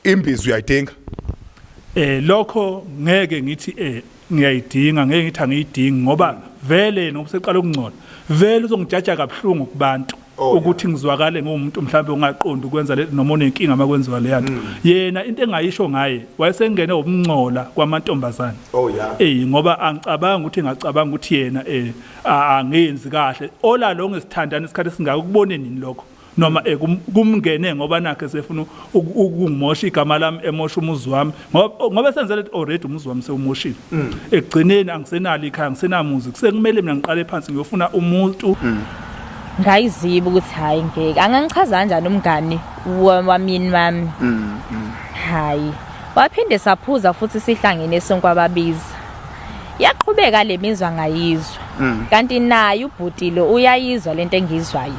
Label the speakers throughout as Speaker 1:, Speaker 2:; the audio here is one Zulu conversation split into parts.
Speaker 1: Imbizo uyayidinga?
Speaker 2: Lokho ngeke ngithi ngiyayidinga, ngeke ngithi angiyidingi, ngoba vele noma useqala ukungcola vele uzongijaja kabuhlungu kubantu ukuthi ngizwakale ngumuntu mhlawumbe ongaqondi ukwenza le noma onenkinga makwenziwa le yanto. Yena into engayisho ngaye, wayesengene ubungcola kwamantombazane. Ngoba angicabanga ukuthi ngacabanga ukuthi yena angenzi kahle ola lo ngesithandana isikhathi esingaka, ukubone nini lokho noma kumngene, ngoba nakhe sefuna ukungimosha igama lami, emosha umuzi wami, ngoba senzele already umuzi wami sewumoshile. Ekugcineni angisenalo ikhaya, angisenamuzi, kusekumele mina ngiqale phansi ngiyofuna umuntu.
Speaker 3: Ngayiziba ukuthi hayi, ngeke angangichaza kanjani umngani wamyeni wami. Hayi, waphinde saphuza futhi sihlangene sonke ababiza, yaqhubeka le mizwa ngayizwa, kanti naye ubhuti lo uyayizwa lento engiyizwayo.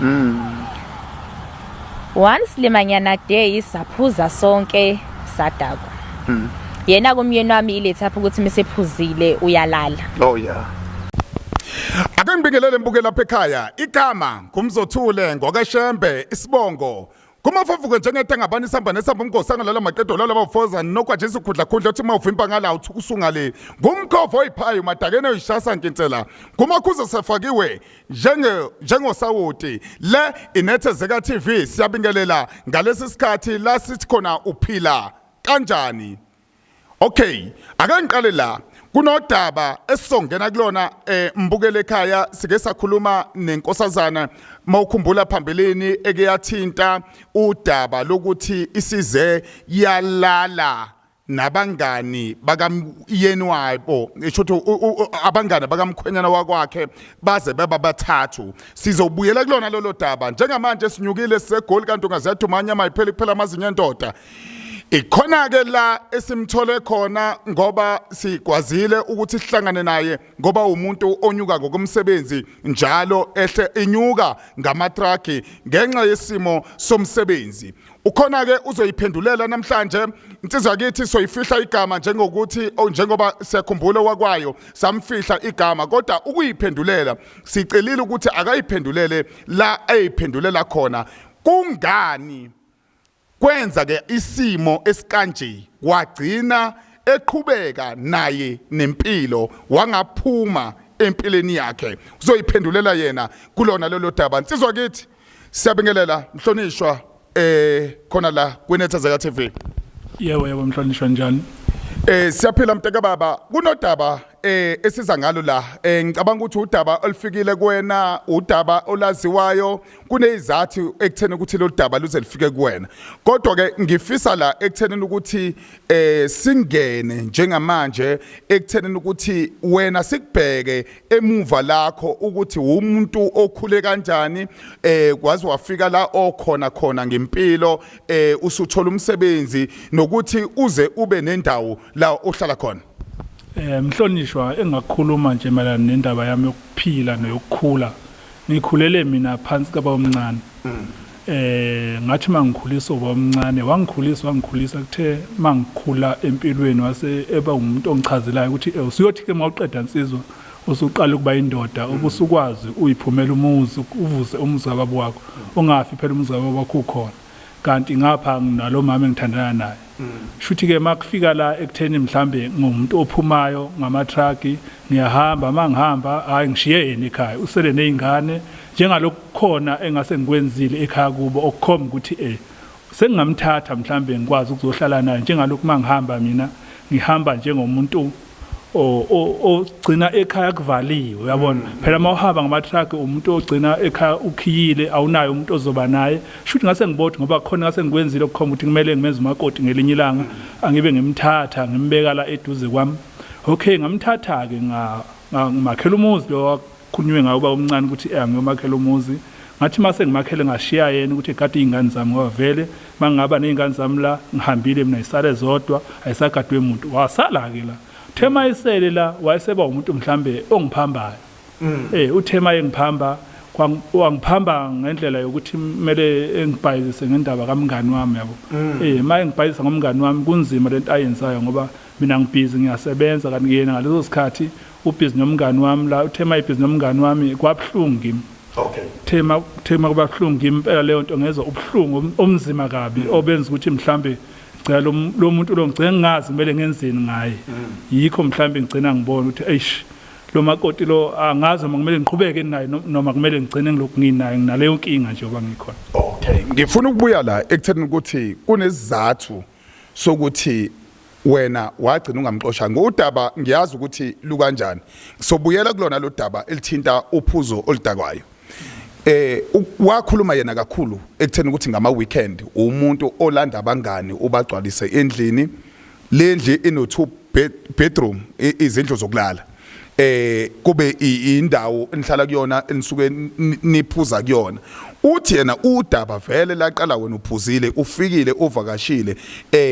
Speaker 3: Once limanyana day saphuza sonke sadakwa. Yena kumyeni wami iletha ukuthi mesephuzile uyalala.
Speaker 1: Ake ngibingelele mbuke lapha ekhaya. Igama ngumzothule ngokashembe, isibongo kumafavuke njengetangabani isamba nesamba umgosi angalala maqedo lala bafoza nokwajesu khudla khudla uthi mawuvimba ngala uthi usungale ngumkhovo oyiphayo madakene oyishasa nkinsela ngumakhuze sefakiwe njengosawoti le inethezeka TV. Siyabingelela ngalesi sikhathi la sithi khona uphila kanjani. Okay, ake ngiqale la. Kunodaba esizongena kulona, mbukele ekhaya. Sike sakhuluma nenkosazana, mawukhumbula phambilini, eke yathinta udaba lokuthi isize yalala nabangani bakamyeni wabo, isho ukuthi abangani bakamkhwenyana wakwakhe baze beba bathathu. Sizobuyela kulona lolo daba. Njengamanje sinyukile sisegoli, kanti ungaziyaduma nyama iphela kuphela amazinyo endoda. Ikhona ke la esimthole khona, ngoba sikwazile ukuthi sihlangane naye, ngoba umuntu onyuka ngokomsebenzi njalo, ehle inyuka ngamatraki ngenxa yesimo somsebenzi. Ukhona ke uzoyiphendulela namhlanje insizwa kithi. Soyifihla igama njengokuthi njengoba siyakhumbula wakwayo samfihla igama, kodwa ukuyiphendulela sicelile ukuthi akayiphendulele la eyiphendulela khona, kungani kwenza ke isimo esikanje, wagcina eqhubeka naye nempilo, wangaphuma empilweni yakhe. Uzoyiphendulela yena kulona lolo daba. Insizwa kithi, siyabingelela mhlonishwa, khona la kwinethezeka TV.
Speaker 2: Yebo, mhlonishwa, njani?
Speaker 1: Siyaphila mntaka baba. Kunodaba esiza ngalo la. Ngicabanga ukuthi udaba olufikile kuwena udaba olaziwayo, kunezizathu ekutheni ukuthi lo daba luze lufike kuwena. Kodwa ke ngifisa la ekutheni ukuthi singene njengamanje ekutheni ukuthi wena sikubheke emuva lakho, ukuthi umuntu okhule kanjani kwazi wafika la okhona khona ngempilo, usuthola umsebenzi, nokuthi uze ube nendawo la ohlala khona.
Speaker 2: Mhlonishwa, engakhuluma nje mayelana nendaba yami yokuphila neyokukhula. Ngikhulele mina phansi kababa omncane. Ngathi mangikhulisa ubaba omncane, wangikhulisa wangikhulisa, kuthe mangikhula empilweni wase eba umuntu ongichazelayo ukuthi usuyothi ke mawuqeda insizwa, usuqala ukuba indoda, ubusukwazi uyiphumela umuzi, uvuse umuzi kababa wakho, ungafi phela umuzi kababa wakho ukhona. Kanti ngapha nginalo mama engithandana naye. Shuthi ke makufika la ekutheni mhlambe ngumuntu ophumayo ngamatraki, ngiyahamba, mangihamba hayi ngishiye yena ekhaya, usele nezingane, njengalokhu khona engase ngikwenzile ekhaya kubo okukhomba ukuthi sengingamthatha mhlambe ngikwazi ukuzohlala naye, njengalokhu mangihamba mina ngihamba njengomuntu ogcina ekhaya kuvaliwe, uyabona. Phela mawuhamba ngama-truck umuntu ogcina ekhaya ukhiyile, awunayo umuntu ozoba naye. Shuthi ngase ngibodwa, ngoba khona ngase ngikwenzile okukhomba ukuthi kumele ngimenze umakoti ngelinye ilanga, angibe ngimthatha ngimbeka la eduze kwami. Okay, ngamthatha-ke, ngimakhela umuzi lo wakhulunywe ngawo uba omncane ukuthi angiyomakhela umuzi. Ngathi mase ngimakhele ngashiya yena ukuthi egade iy'ngane zami, ngoba vele mangingaba ney'ngane zami la ngihambile mina ayisale zodwa, ayisagadwe muntu. Wasala-ke la, Thema isele la, wayeseba umuntu mhlambe ongiphambayo. Uthema engiphamba, wangiphamba ngendlela yokuthi kumele engibhayizise ngendaba kamngani wami, yabo. Ma engibhayizisa ngomngani wami, kunzima lento ayenzayo, ngoba mina ngibhizi ngiyasebenza, kanti yena ngaleso sikhathi ubhizi nomngani wami la. Uthema ibhizi nomngani wami, kwabuhlungu kimi.
Speaker 1: Okay.
Speaker 2: Thema thema kuba buhlungu impela leyo nto, ngezwa ubuhlungu omzima kabi obenza ukuthi mhlambe ngicela lo muntu lo ngigcina ngingazi kumele ngenzeni ngaye. Yikho mhlambe ngigcina ngibona ukuthi eish, lo makoti lo angazi noma kumele ngiqhubeke naye noma kumele ngigcine ngilokhu nginaye, nginaleyo nkinga nje oba ngikhona.
Speaker 1: Okay, ngifuna ukubuya la ekutheni ukuthi kunesizathu sokuthi wena wagcina ungamxoshanga. Udaba ngiyazi ukuthi lukanjani, sobuyela kulona lo daba elithinta uphuzo oludakwayo. Wakhuluma yena kakhulu ekutheni ukuthi ngama weekend umuntu olanda abangani ubagcwalise endlini. Lendli ino 2 bedroom, izindlu zokulala, kube indawo enihlala kuyona, enisuke niphuza kuyona. Uthi yena udaba vele laqala wena uphuzile, ufikile, uvakashile,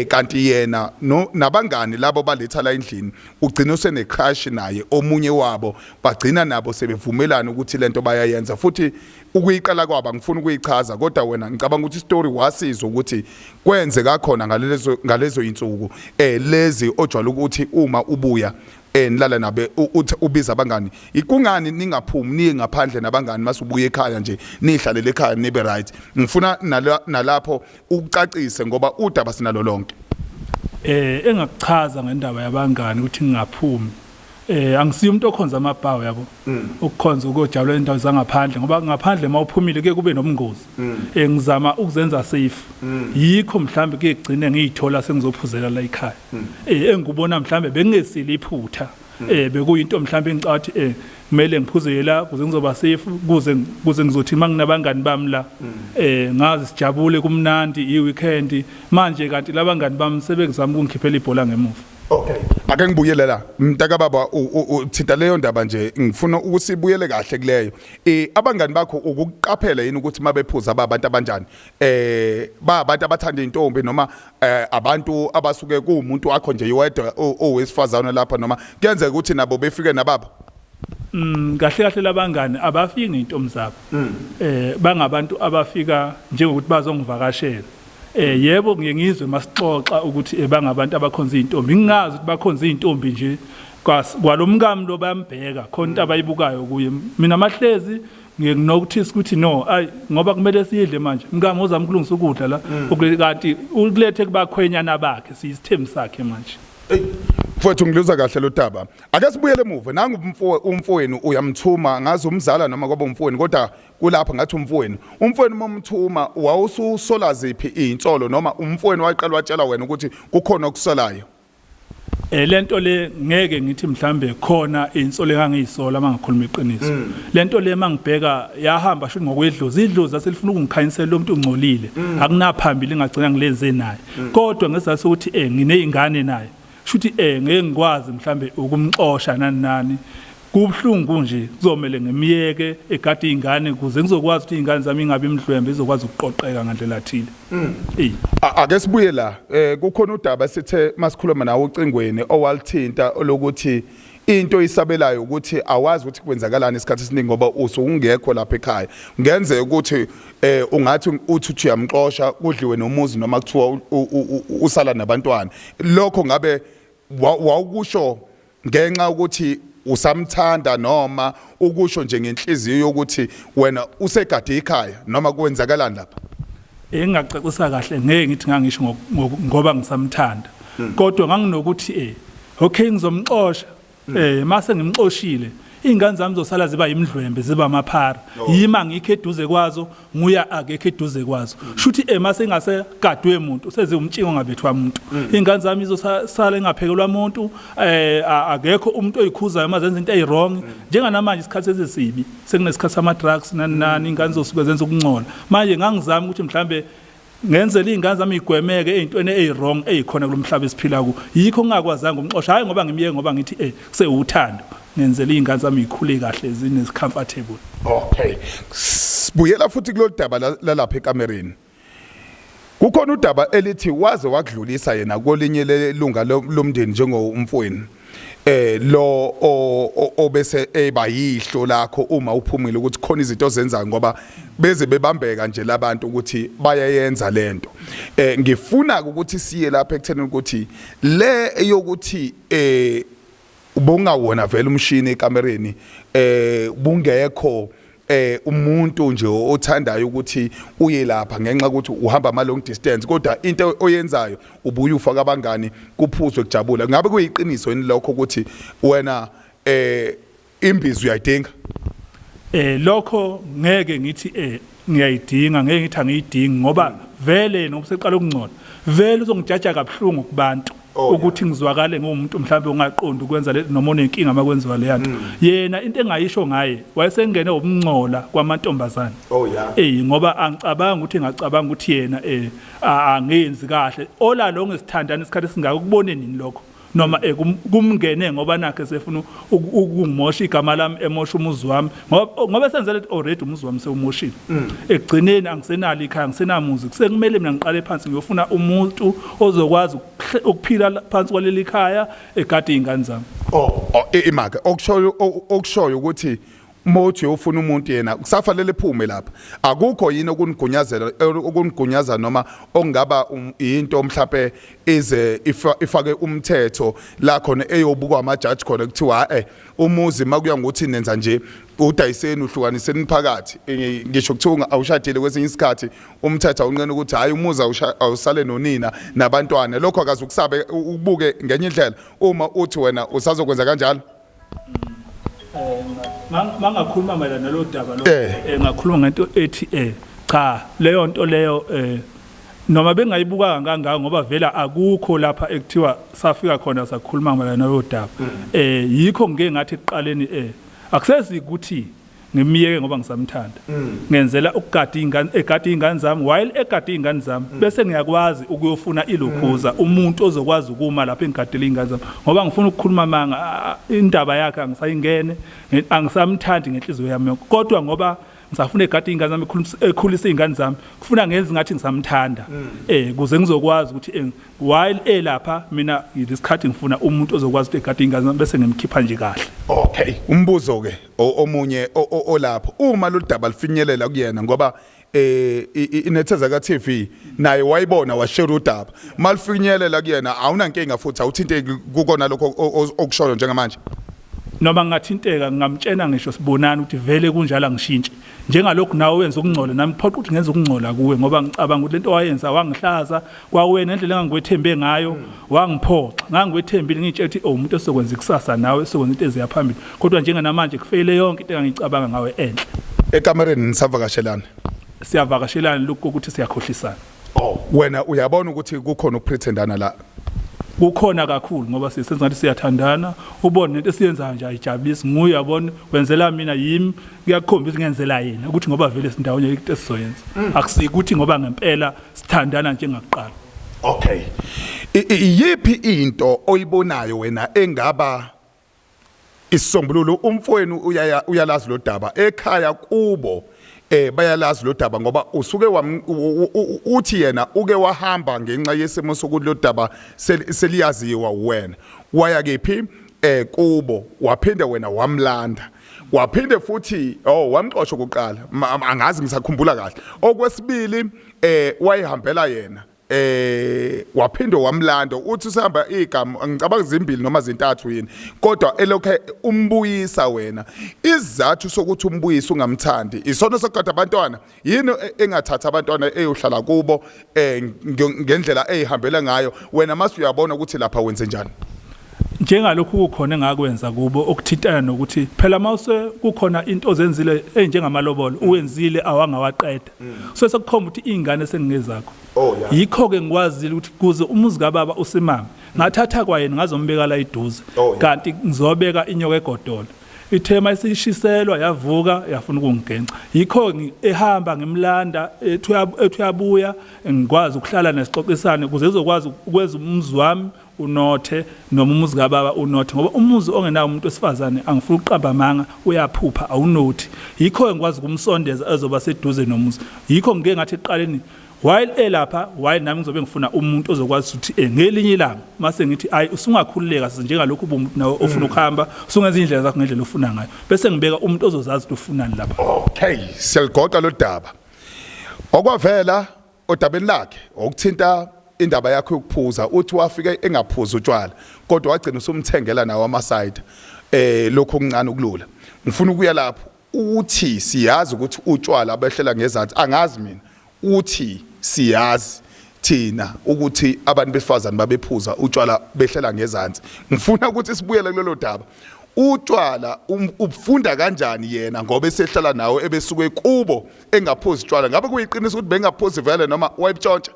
Speaker 1: kanti yena no nabangani labo baletha la endlini, ugcina usene crush naye omunye wabo, bagcina nabo sebevumelana ukuthi lento bayayenza. Futhi ukuyiqala kwabo ngifuna ukuyichaza, kodwa wena ngicabanga ukuthi story wasizwa ukuthi kwenzeka khona ngalezo insuku lezi ojwayele ukuthi uma ubuya nilala nabe, uthi ubiza abangani. Ikungani ningaphumi niye ngaphandle nabangani masubuya ekhaya nje, nihlalele ekhaya nibe right? Ngifuna nalapho ukucacise ngoba udaba sinalo lonke.
Speaker 2: Engakuchaza ngendaba yabangani ukuthi ngingaphumi, angisiyo umuntu okhonza amabhawu yabo, ukukhonza ukujabula indawo zangaphandle, ngoba ngaphandle mawuphumile kuye kube nobungozi. Ngizama ukuzenza safe, yikho mhlambe kuye kugcine ngiyithola sengizophuzela la ekhaya. Engikubona mhlambe bengingesile iphutha, bekuyinto mhlambe engicathi kumele ngiphuze la kuze ngizoba safe, kuze ngizothi manginabangani bami la ngazi sijabule, kumnandi i-weekend. Manje kanti labangani bami sebekuzama ukungikhiphela ibhola ngemuva.
Speaker 1: Okay, ake ngibuyele la, mntaka baba, uthinta leyo ndaba nje, ngifuna ukuthi sibuyele kahle kuleyo. Abangani bakho ukuqaphela yini ukuthi mabephuza abantu abanjani? Ba abantu abathanda intombi noma abantu abasuke kuumuntu wakho nje yedwa owesifazane lapha, noma kuyenzeka ukuthi nabo befike nababo?
Speaker 2: Kahle kahle labangani abafiki ney'ntombi zabo. Bangabantu abafika njengokuthi bazongivakashela. Yebo, ngiye ngizwe masixoxa ukuthi bangabantu abakhonza izintombi. Ngingazi ukuthi bakhonza izintombi nje kwalomkami lo bayambheka khona into abayibukayo kuye. Mina mahlezi ngiye nginokuthisa ukuthi no, ay, ngoba kumele siyidle manje. Mkami ozama ukulungisa ukudla la, kanti ukulethe kubakhwenyana bakhe, siyisithembu sakhe manje.
Speaker 1: Mfowethu, ngiluza kahle lo daba. Ake sibuyele emuva. Nangu umfowenu uyamthuma, ngazi umzala noma kwaba umfowenu, kodwa kulapha ngathi umfowenu. Umfowenu momthuma wawususola ziphi izinsolo, noma umfowenu waqala watshela wena ukuthi kukhona okusolayo?
Speaker 2: Lento le ngeke ngithi mhlambe khona insolo engangiyisola mangikhuluma iqiniso. Lento le mangibheka yahamba shuthi ngokwedlozi, idlozi aselifuna ukungikhanyisela lo muntu ungcolile. Akunaphambili ngagcina ngilenze naye. Kodwa ngesizathu sokuthi nginezingane naye, shuthi ngeke ngikwazi mhlambe ukumxosha nani nani. Kubuhlungu nje, kuzomele ngimiyeke egade izingane ukuze ngizokwazi ukuthi izingane zami ingabi imdlwembe, izokwazi ukuqoqeka ngandlela thile.
Speaker 1: Ake sibuye la, kukhona udaba sithe masikhuluma nawe ucingweni owalithinta lokuthi into isabelayo ukuthi awazi ukuthi kwenzakalani isikhathi esiningi ngoba usungekho lapha ekhaya. Kungenzeka ukuthi ungathi uthi uyamxosha kudliwe nomuzi, noma kuthiwa usala nabantwana. Lokho ngabe wawukusho ngenxa ukuthi usamthanda, noma ukusho nje ngenhliziyo yokuthi wena usegade ikhaya, noma kwenzakalani lapha?
Speaker 2: Engingacacisa kahle, ngeke ngithi ngangisho ngoba ngisamthanda, kodwa nganginokuthi okay, ngizomxosha, mase ngimxoshile iy'ngane zami zosala ziba yimdlwembe, ziba amaphara, yima ngikho eduze kwazo, nguya akekho eduze kwazo. Shuthi mase ingasegadwe muntu, seziwumtshingo ongabethwa muntu, iy'ngane zami izosala ingaphekelwa muntu, akekho umuntu oyikhuzayo uma zenza into eyi-wrong. Njenganamanje isikhathi sesisibi, sekunesikhathi sama-drugs nani nani, iy'ngane zosuke zenza ukungcola. Manje ngangizama ukuthi mhlambe ngenzela iy'ngane zami igwemeke ey'ntweni eyi-wrong ey'khona kulo mhlaba esiphila kuwo. Yikho ngingakwazanga umxosha, hhayi ngoba ngimyeke, ngoba ngithi kusewuthando, ngenzela iy'ngane zami y'khule kahle, zine-comfortable.
Speaker 1: Okay. Sibuyela futhi kulolu daba lalapha ekamereni. Kukhona udaba elithi waze wakudlulisa yena kolinye lelunga lomndeni njengomfowenu. Lo obese eba yihlo lakho uma uphumile ukuthi khona izinto ozenzayo, ngoba beze bebambeka nje labantu ukuthi bayayenza lento. Ngifuna ukuthi siye lapha ekutheni ukuthi le eyokuthi ubungawona vele umshini ekamereni, bungekho. umuntu nje othandayo ukuthi uye lapha ngenxa ukuthi uhamba ama long distance, kodwa into oyenzayo ubuye ufaka abangani, kuphuzwe, kujabula. Ngabe kuyiqiniso yini lokho ukuthi wena imbizo uyayidinga?
Speaker 2: Lokho ngeke ngithi ngiyayidinga, ngeke ngithi angiyidingi, ngoba vele noma useqala ukungcola vele uzongijaja kabuhlungu kubantu ukuthi ngizwakale ngumuntu mhlawumbe ongaqondi ukwenza le noma onenkinga makwenziwa le yanto. Yena into engayisho ngaye, wayesengene ubungcola kwamantombazane. Ngoba angicabanga ukuthi ngacabanga ukuthi yena angenzi kahle ola lo ngesithandana isikhathi esingaka, ukubone nini lokho, noma kumngene ngoba nakhe sefuna ukungimosha igama lami, emosha umuzi wami, ngoba senzele already umuzi wami sewumoshile. Ekugcineni angisenalo ikhaya, angisenamuzi, kusekumele mina ngiqale phansi ngiyofuna umuntu ozokwazi ukuphila phansi kwaleli khaya, egade izingane zami.
Speaker 1: Oh, imake okushoyo ukuthi mothi uyofuna umuntu, yena kusafanele ephume lapha. Akukho yini okunigunyazela, okunigunyaza, noma okungaba into mhlawumbe ize ifake umthetho la khona eyobukwa amajaji khona, kuthiwa umuzi makuya ngokuthi nenza nje, udayiseni, uhlukaniseni phakathi? Ngisho kuthiwa awushadile, kwesinye isikhathi umthetho awunqena ukuthi hayi, umuzi awusale nonina nabantwana. Lokho akaze ukusabe ubuke ngenye indlela uma uthi wena usazokwenza kanjalo?
Speaker 2: Mangakhuluma mayelana nalo daba lo, ngakhuluma ngento ethi cha, leyo nto leyo noma bengayibuka kangaka, ngoba vela akukho lapha ekuthiwa safika khona sakhuluma mayelana nalo daba. Yikho ngike ngathi ekuqaleni akusezi ukuthi ngimiyeke ngoba ngisamthanda, ngenzela ukugada ingane, egada izingane zami, while egada izingane zami bese ngiyakwazi ukuyofuna ilokhuza umuntu ozokwazi ukuma lapha engigadele izingane zami, ngoba ngifuna ukukhuluma amanga, indaba yakhe angisayingene, angisamthandi ngenhliziyo yami yonke, kodwa ngoba ngisafuna egade izingane zami, ekhulisa izingane zami, kufuna ngenze ngathi ngisamthanda kuze ngizokwazi ukuthi while elapha mina isikhathi ngifuna umuntu ozokwazi ukuthi egade izingane zami, bese ngimkhipha nje kahle.
Speaker 1: Okay, umbuzo ke omunye olapho, uma lo daba lifinyelela kuyena, ngoba inetheza ka TV naye wayibona, washare udaba, malifinyelela kuyena, awunankinga futhi awuthinteki kukona lokho okushoyo njengamanje?
Speaker 2: Noma ngingathinteka, ngingamtshena ngisho sibonana ukuthi vele kunjalo, angishintshe. Njengalokhu nawe wenza ukungcola, nami kuphoqa ukuthi ngenze ukungcola kuwe, ngoba ngicabanga ukuthi lento wayenza wangihlaza kwawena, indlela engangikwethembe ngayo wangiphoxa. Ngangikwethembile, ngiyitshela ukuthi oh, umuntu esokwenza ikusasa nawe, esokwenza into eziya phambili, kodwa njenganamanje kufeyile yonke into engangicabanga ngawe enhle.
Speaker 1: Ekamereni nisavakashelana?
Speaker 2: Siyavakashelana, lokhu kokuthi siyakhohlisana.
Speaker 1: Oh, wena uyabona ukuthi kukhona ukupretendana la?
Speaker 2: Kukhona kakhulu, ngoba sisenza ngathi siyathandana, ubone nento esiyenzayo nje ayijabulisi nguye, yabona wenzela mina, yimi kuyakukhombisa ngenzela yena, ukuthi ngoba vele sindawonye into esizoyenza, akusikuthi ngoba ngempela sithandana njengakuqala.
Speaker 1: Okay, iyiphi into oyibonayo wena engaba isisombululo? Umfowenu uyalazi lo daba, ekhaya kubo bayalazi lo daba, ngoba usuke uthi yena uke wahamba ngenxa yesimo sokuthi lo daba seliyaziwa, wena waya kephi kubo, waphinde wena wamlanda, waphinde futhi oh, wamxosha kuqala, angazi ngisakhumbula kahle. Okwesibili wayihambela yena, waphinde wamlanda, uthi usehamba igama, ngicabanga zimbili noma zintathu yini, kodwa elokhe umbuyisa wena. Isizathu sokuthi umbuyisa ungamthandi, isono sokugada abantwana yini engathatha abantwana eyohlala kubo ngendlela eyihambela ngayo wena, mase uyabona ukuthi lapha wenze njani?
Speaker 2: Njengalokhu kukhona engakwenza kubo okuthintana nokuthi phela mawuse kukhona into ozenzile enjengamalobolo, uwenzile awangawaqeda, so sekukhomba ukuthi izingane sengingezakho. Yikho ke ngikwazile ukuthi kuze umuzi kababa usimame, ngathatha kwayena ngazombeka la iduze. Kanti ngizobeka inyoka egodola, ithema isishiselwa yavuka yafuna ukungigenca. Yikho ehamba ngimlanda, ethi uyabuya, ngikwazi ukuhlala nesixoxisane ukuze ezokwazi ukwenza umuzi wami unothe, noma umuzi kababa unothe, ngoba umuzi ongenawo umuntu wesifazane, angifuni ukuqamba amanga, uyaphupha, awunothi. Yikho ngikwazi ukumsondeza ezoba seduze nomuzi. Yikho ngike ngathi ekuqaleni while elapha, while nami ngizobe ngifuna umuntu ozokwazi ukuthi ngelinye ilanga mase ngithi ayi, usungakhululeka njengalokhu ubumuntu nawe ofuna ukuhamba, usungenza indlela zakho ngendlela ofuna ngayo, bese ngibeka umuntu ozozazi ukuthi ufunani lapha.
Speaker 1: Okay, siyaligoqa lo daba. Okwavela odabeni lakhe okuthinta indaba yakho yokuphuza, uthi wafika engaphuzi utshwala, kodwa wagcina usumthengela nawo ama-cider, lokho okuncane okulula. Ngifuna ukuya lapho. Uthi siyazi ukuthi utshwala behlela ngezansi, angazi mina. Uthi siyazi thina ukuthi abantu besifazane babephuza utshwala behlela ngezansi. Ngifuna ukuthi sibuyele kulelo daba. Utshwala ubufunda kanjani yena ngoba esehlala nawe ebesuke kubo engaphuzi utshwala? Ngabe kuyiqiniso ukuthi bengaphuzi vele noma wayebutshontsha?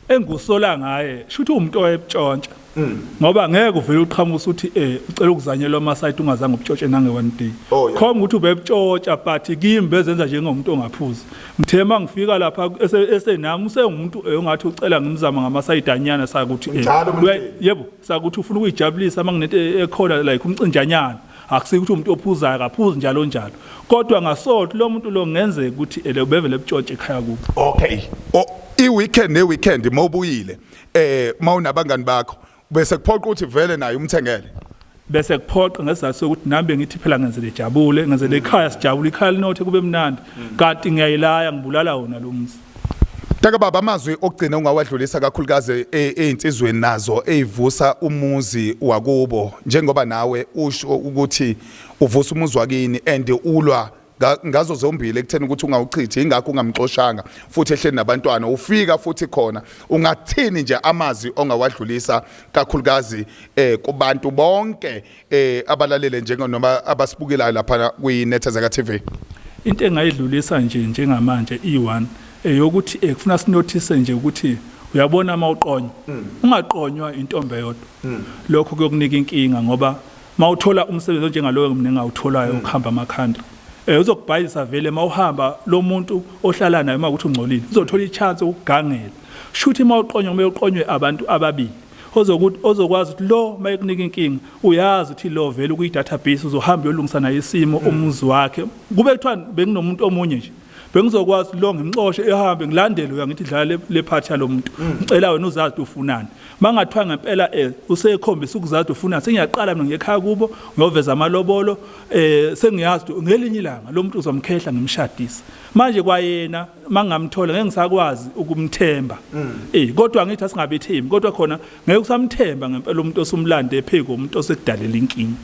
Speaker 2: Engikusola ngaye shuthi umuntu owayebutshontsha ngoba ngeke uvele uqhamuka uthi ucela ukuzanyelwa ama-site ungazange ubutshontshe nange one day.
Speaker 1: Oh, yeah.
Speaker 2: Khomba ukuthi ubebutshontsha but kimi bezenza njengomuntu ongaphuzi. Ngithe mangifika lapha esenami usengumuntu ongathi ucela ngimzama ngamasayidanyana sakuthi
Speaker 1: Njalo umuntu
Speaker 2: yebo sakuthi ufuna ukuyijabulisa manginento ekhona like umcinjanyana. Akusiko ukuthi umuntu ophuzayo akaphuzi njalo njalo. Kodwa ngasonto lo muntu lo ngenzeka ukuthi ele ubevele ebutshontshe ekhaya kubo.
Speaker 1: Okay. O i-weekend ne-weekend mawubuyile mawunabangani bakho bese kuphoqa ukuthi vele naye umthengele.
Speaker 2: Bese kuphoqa ngesizathu sokuthi nami bengithi phela ngenzele ijabule, ngenzele ikhaya sijabule, ikhaya linothe kube mnandi. Kanti ngiyayilaya ngibulala wona lo muzi.
Speaker 1: Mntaka baba, amazwi okugcina ungawadlulisa kakhulukazi ey'nsizweni nazo ey'vusa umuzi wakubo, njengoba nawe usho ukuthi uvusa umuzi wakini and ulwa ngazo zombili ekutheni ukuthi ungawuchithi, ingakho ungamxoshanga futhi ehleli nabantwana ufika futhi khona, ungathini nje amazwi ongawadlulisa kakhulukazi kubantu bonke abalalele njengonoma abasibukelayo lapha kwi-Nethezeka TV?
Speaker 2: Into engayidlulisa nje njengamanje i-one eyokuthi kufuna sinothise nje ukuthi uyabona uma uqonywa ungaqonywa intombi eyodwa, lokho kuyokunika inkinga ngoba mawuthola umsebenzi onjengaloyo mina engawutholayo ukuhamba amakhanda uzokubhayisa vele mawuhamba lo muntu ohlala naye uma ukuthi ungcolile uzothola i-chance ukugangela. Shuthi mawuqonywa kumele uqonywe abantu ababili ozokuthi ozokwazi ukuthi lo mayekunika inkinga uyazi ukuthi lo vele ukuyi-database uzohamba uyolungisa naye isimo umuzi wakhe. Kube kuthiwa benginomuntu omunye nje bengizokwazi lo ngimxoshe ehambe ngilandele uya ngithi dlala le part yalo muntu, ngicela wena uzazi ukuthi ufunani. Mangathiwa ngempela usekhombisa ukuzazi ukuthi ufunani, sengiyaqala mina ngekhaya kubo ngiyoveza amalobolo, sengiyazi ukuthi ngelinye ilanga lo muntu uzomkhehla ngimshadise. Manje kwayena mangamthola ngeke ngisakwazi ukumthemba. Kodwa ngithi asingabethembi, kodwa khona ngeke usamthemba ngempela umuntu osumlande epheko umuntu osekudalela inkinga.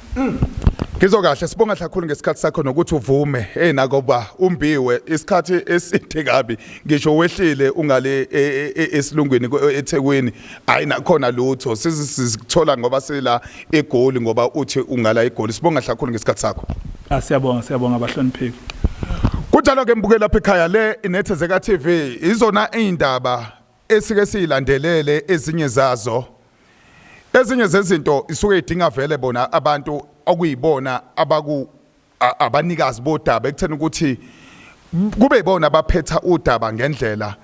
Speaker 1: Ngizwa kahle, sibonga kakhulu ngesikhathi sakho nokuthi uvume nakuba umbiwe isikhathi eside kabi, ngisho wehlile ungale esilungwini eThekwini, hayi nakhona lutho sizithola ngoba sila eGoli, ngoba uthi ungala eGoli. Sibonga kakhulu ngesikhathi sakho.
Speaker 2: Siyabonga, siyabonga abahlonipheki.
Speaker 1: Kunjalo ke mbukeli lapha ekhaya, le iNethezeka TV, izona indaba esike siyilandelele ezinye zazo. Ezinye zezinto isuke idinga vele bona abantu okuyibona abaku abanikazi bodaba ekutheni ukuthi kube ibona abaphetha udaba ngendlela,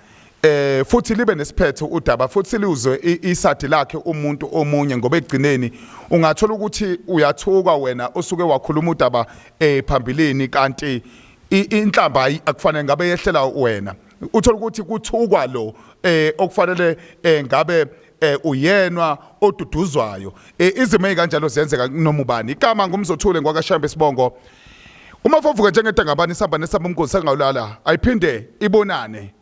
Speaker 1: futhi libe nesiphetho udaba, futhi siluzwe isadi lakhe umuntu omunye, ngoba ekugcineni ungathola ukuthi uyathuka wena osuke wakhuluma udaba phambilini, kanti inhlamba akufanele ngabe yehlela wena. Uthola ukuthi kuthukwa lo okufanele ngabe uyenwa oduduzwayo. Izimo ezikanjalo ziyenzeka noma ubani. Igama ngumzothule ngwakaShembe sibongo. Uma fovuka njengedangabani isamba nesamba umgosi sangawulala, ayiphinde ibonane.